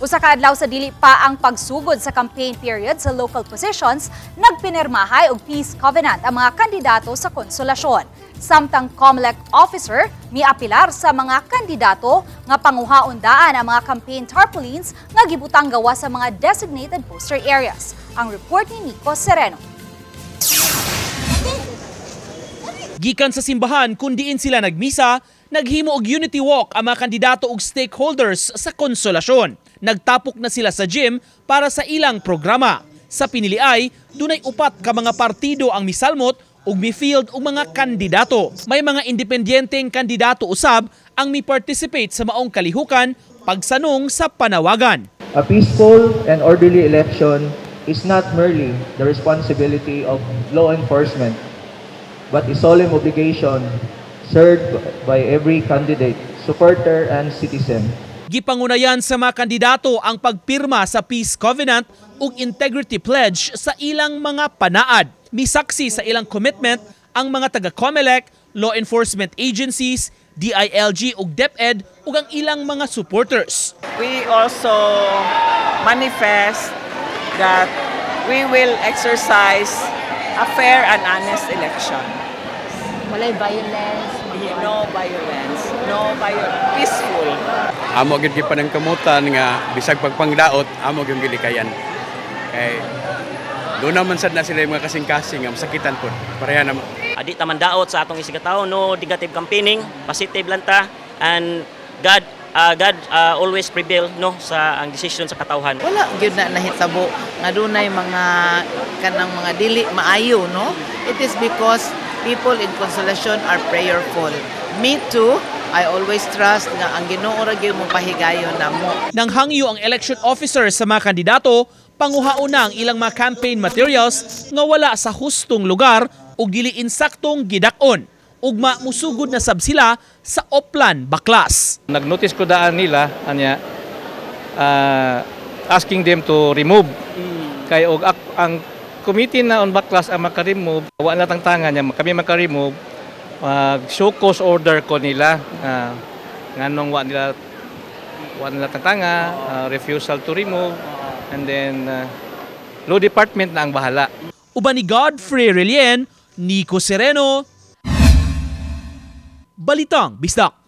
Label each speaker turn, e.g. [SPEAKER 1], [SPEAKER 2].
[SPEAKER 1] Usa ka adlaw sa dili pa ang pagsugod sa campaign period sa local positions, nagpinirmahay og peace covenant ang mga kandidato sa Konsolasyon. Samtang COMELEC officer miapilar sa mga kandidato nga panguhaon daan ang mga campaign tarpaulins nga gibutang gawas sa mga designated poster areas. Ang report ni Nico Sereno.
[SPEAKER 2] Gikan sa simbahan kung diin sila nagmisa, naghimo og unity walk ang mga kandidato og stakeholders sa Konsolasyon. Nagtapok na sila sa gym para sa ilang programa. Sa piniliay, dunay upat ka mga partido ang misalmot ug mi-field og mga kandidato. May mga independenteng kandidato usab ang mi-participate sa maong kalihukan pagsanong sa panawagan.
[SPEAKER 3] A peaceful and orderly election is not merely the responsibility of law enforcement, but a solemn obligation served by every candidate, supporter, and citizen.
[SPEAKER 2] Gipangunayan sa mga kandidato ang pagpirma sa Peace Covenant ug Integrity Pledge sa ilang mga panaad. Misaksi sa ilang commitment ang mga taga-COMELEC, law enforcement agencies, DILG ug DepEd ug ang ilang mga supporters.
[SPEAKER 4] We also manifest that we will exercise a fair and honest election.
[SPEAKER 5] Walay violence.
[SPEAKER 4] No violence, no violence, peaceful.
[SPEAKER 6] Amo gyud gipanangkamutan nga bisag pagpangdaot amo gyud gilikayan. Kay doon naman sad na sila yung mga kasing-kasing nga masakitan pod. Pareha na.
[SPEAKER 7] Adi ta mandaot sa atong isigkatawo, no negative campaigning, positive lang ta, and God always prevail, no, sa ang decision sa katawhan.
[SPEAKER 8] Wala gyud na nahitabo nga dunay mga kanang mga dili maayo, no. It is because people in Consolacion are prayerful. Me too, I always trust nga ang Ginoo ra gyud mo pahigayon namo.
[SPEAKER 2] Nanghangyo ang election officer sa mga kandidato, panguhaon na ang ilang mga campaign materials nga wala sa hustong lugar ug dili insaktong gidak-on. Ugma musugod na sab sila sa Oplan Baklas.
[SPEAKER 9] Nag-notice ko daan nila anya asking them to remove. Kay og ang committee na on baklas ang maka-remove, wa na tangtangan niya kami maka-remove, mag show cause order ko nila nganong wa nila tangtanga, refusal to remove, and then law department na ang bahala.
[SPEAKER 2] Uban ni Godfrey Relien, Nico Sereno, Balitang Bisdak.